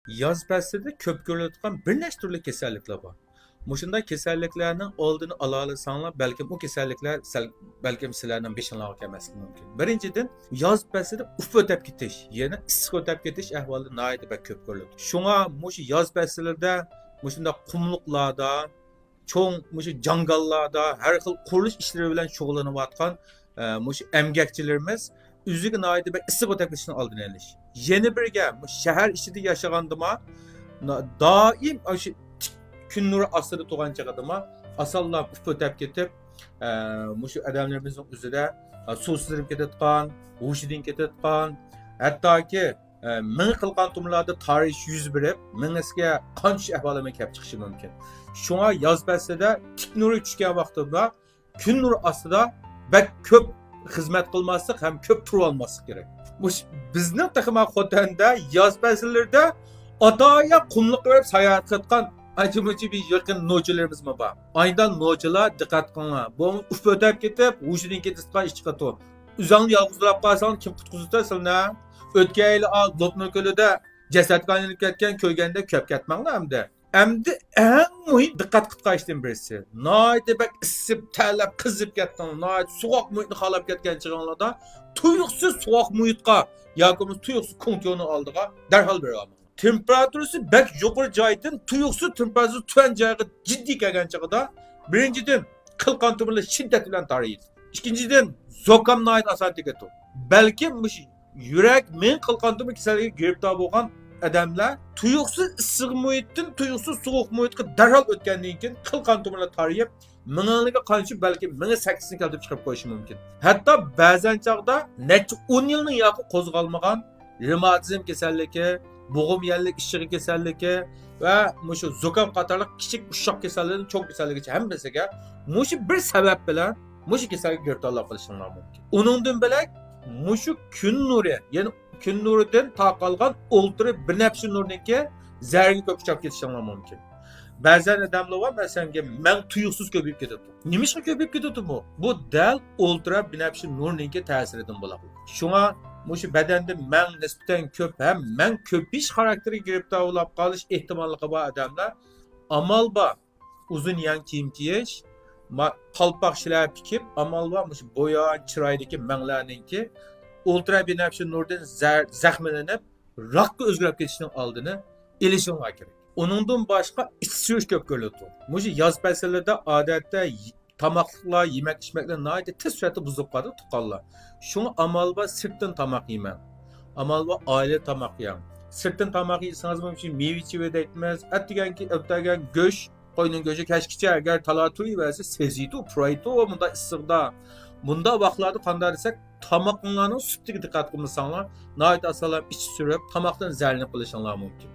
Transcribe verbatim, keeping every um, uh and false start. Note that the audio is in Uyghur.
ياز پەسلىدە كۆپ كۆرۈلىدىغان بىر نەچچە تۈرلۈك كېسەللىكلەر بار. مۇشۇنداق كېسەللىكلەرنىڭ ئالدىنى ئالالىساڭلار، بەلكىم ئۇ كېسەللىكلەر سەل، بەلكىم سىلەرنىڭ بېشىڭلارغا كەلمەسلىكى مۇمكىن. بىرىنچىدىن، ياز پەسلىدە ئۇف ئۆتەپ كېتىش، يەنى ئىسسىق ئۆتەپ كېتىش ئەھۋالى ناھايىتى بەك كۆپ كۆرۈلىدۇ. شۇڭا مۇشۇ ياز پەسلىدە مۇشۇنداق قۇملۇقلاردا، چوڭ مۇشۇ جاڭگاللاردا ھەر خىل قۇرۇلۇش ئىشلىرى بىلەن شۇغۇللىنىۋاتقان، ئە، مۇشۇ ئەمگەكچىلىرىمىز ئۆزىگە ناھايىتى بەك ئىسسىق ئۆتەپ كېتىشنىڭ ئالدىنى ئېلىش. يەنە بىرگە، مۇشۇ شەھەر ئىچىدە ياشىغاندىما، نا-، دائىم ئاشۇ تىك كۈن نۇرى ئاستىدا تۇرغان چېغىدىما، ئاسانلا ئۇف ئۆتەپ كېتىپ، ئە، مۇشۇ ئادەملىرىمىزنىڭ ئۆزىدە، ئە، سۇسىزلىنىپ كېتىدىغان، ھوشىدىن كېتىدىغان، ھەتتاكى ئە، مېڭە قىلقان تومۇرلاردا تارىيىش يۈز بېرىپ، مېڭىسىگە قان چۈشۈش ئەھۋالى كېلىپ چىقىشى مۇمكىن. شۇڭا ياز پەسلىدە تىك نۇرى چۈشكەن ۋاقتىدا كۈن نۇرى ئاستىدا بەك كۆپ خىزمەت قىلماسلىق ھەم كۆپ تۇرۇۋالماسلىق كېرەك. مۇش-، بىزنىڭ تېخىمۇ خوتەندە ياز پەسىللىرىدە ئاتايا قۇملۇققا بېرىپ ساياھەت قىلىۋاتقان ئانچە-مۇنچە بىر يېقىن نوچىلىرىمىزمۇ بار. ئايدا نوچىلار، دىققەت قىلىڭلار. بۇ ئۇف ئۆتەپ كېتىپ، ھوشىدىن كېتىدىغان ئىش چىقىدۇ. ئۆزۈڭنى يالغۇزلاپ قالساڭ، كىم قۇتقۇزىدۇ سىلىنى؟ ئۆتكەن يىلى ئا، لوپنۇر كۆلىدە جەسەتكە ئايلىنىپ كەتكەن، كۆرگەندە كۆپ كەتمەڭلار ئەمدى. ئەمدى ئەڭ مۇھىم دىققەت قىلىدىغان ئىشتىن بىرسى. ناھايىتى بەك ئىسسىپ، تەرلەپ، قىزىپ كەتتىڭ، ناھايىتى سوغۇق مۇھىتنى خالاپ كەتكەن چېغىڭلاردا تۇيۇقسىز سوغۇق مۇھىتقا ياكى بولمىسا تۇيۇقسىز كۇڭتيونىڭ ئالدىغا دەرھال بېرىۋالماڭ. تېمپېراتۇرىسى بەك يۇقىرى جايدىن تۇيۇقسىز تېمپېراتۇرىسى تۆۋەن جايغا جىددىي كەلگەن چېغىدا، بىرىنچىدىن، قىلقان تومۇرلار شىددەت بىلەن تارىيىدۇ. ئىككىنچىدىن، زۇكام ناھايىتى ئاسان تېگىدۇ. بەلكىم مۇشۇ يۈرەك، مېڭە قىلقان تومۇر كېسەللىكىگە گىرىپتار بولغان ئادەملەر تۇيۇقسىز ئىسسىق مۇھىتتىن تۇيۇقسىز سوغۇق مۇھىتقا دەرھال ئۆتكەندىن كېيىن، قىلقان تومۇرلار تارىيىپ، مېڭىڭلارغا قان چۈشۈپ، بەلكىم مېڭە سەكتىسىنى كەلتۈرۈپ چىقىرىپ قويۇشى مۇمكىن. ھەتتا بەزەن چاغدا نەچچە ئون يىلنىڭ ياقى قوزغالمىغان رېماتىزم كېسەللىكى، بوغۇم يەللىك ئىششىقى كېسەللىكى ۋە مۇشۇ زۇكام قاتارلىق كىچىك ئۇششاق كېسەللىكتىن چوڭ كېسەللىكىگىچە ھەممىسىگە مۇشۇ بىر سەۋەب بىلەن مۇشۇ كېسەلگە گىرىپتارلىق قىلىشىڭلار مۇمكىن. ئۇنىڭدىن بۆلەك مۇشۇ كۈن نۇرى، يەنى كۈن نۇرىدىن تارقالغان ئۇلترا بىنەپشە نۇرنىڭكى زەھىرىگە كۆپ ئۇچراپ كېتىشىڭلار مۇمكىن. بەزەن ئادەملەر بار، مەسىلەن، مەڭ تۇيۇقسىز كۆپىيىپ كېتىدۇ. نېمىشقا كۆپىيىپ كېتىدۇ بۇ؟ بۇ دەل ئۇلترا بىنەپشە نۇرنىڭكى تەسىرىدىن بولۇپ. شۇڭا مۇشۇ بەدەندە مەڭ نىسبەتەن كۆپ ھەم مەڭ كۆپىيىش خاراكتېرىگە گىرىپتار بولۇپ قالىش ئېھتىماللىقى بار ئادەملەر ئامال بار ئۇزۇن يەڭ كىيىم كىيىش، ما-، قالپاق شىلەپە كىيىپ، ئامال بار مۇشۇ بويان چىرايدىكى مەڭلەرنىڭكى ئۇلترا بىنەپشە نۇردىن زەر-، زەخىملىنىپ، راكقا ئۆزگىرىپ كېتىشنىڭ ئالدىنى ئېلىشىڭلار كېرەك. ئۇنىڭدىن باشقا ئىچى سۈرۈش كۆپ كۆرۈلىدۇ. مۇشۇ ياز پەسىللىرىدە ئادەتتە ي-، تاماقلىقلار، يېمەك-ئىچمەكلەر ناھايىتى تېز سۈرئەتتە بۇزۇلۇپ قالىدۇ، تۇغقانلار. شۇڭا ئامال بار سىرتتىن تاماق يېمەڭ. ئامال بار ئائىلە تاماق يەڭ. سىرتتىن تاماق يېسىڭىزمۇ مۇشۇ مېۋە-چېۋە دەيتمىز، ئەتىگەنكى ئەتىگەن گۆش، قوينىڭ گۆشى كەچكىچە ئەگەر تالا تۇرۇۋەرسە سېزىدۇ، پۇرايدۇ مۇنداق ئىسسىقتا. مۇنداق ۋاقىتلاردا قانداق دېسەك، تامىقىڭلارنىڭ سۈپىتىگە دىققەت قىلمىساڭلار، ناھايىتى ئاسانلا ئىچى سۈرۈپ، تاماقتىن زەھەرلىنىپ قېلىشىڭلار مۇمكىن.